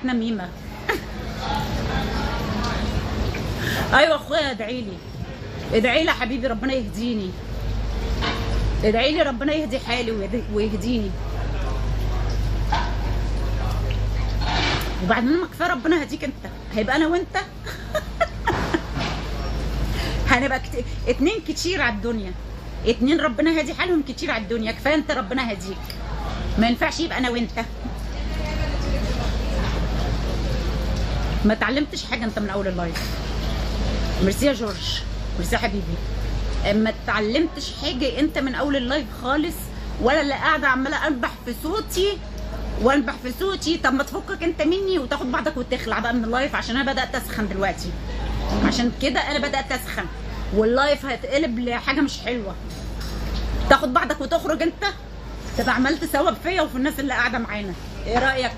نميمة. ايوه اخويا ادعي لي، ادعي لي يا حبيبي ربنا يهديني، ادعي لي ربنا يهدي حالي ويهديني. وبعدين ما كفاية ربنا هديك انت، هيبقى انا وانت هنبقى اتنين كتير على الدنيا، اتنين ربنا هادي حالهم كتير على الدنيا، كفاية انت ربنا هديك، ما ينفعش يبقى انا وانت. ما اتعلمتش حاجة انت من اول ال live. ميرسي يا جورج، ميرسي يا حبيبي. ما اتعلمتش حاجة انت من اول ال live خالص، ولا اللي قاعدة عماله انبح في صوتي وانبح في صوتي. طب ما تفكك انت مني وتاخد بعضك وتخلع بقى من ال live، عشان انا بدات اسخن دلوقتي، عشان كده انا بدات اسخن وال live هيتقلب لحاجة مش حلوة. تاخد بعضك وتخرج انت، تبقى عملت ثواب فيا وفي الناس اللي قاعدة معانا. ايه رايك؟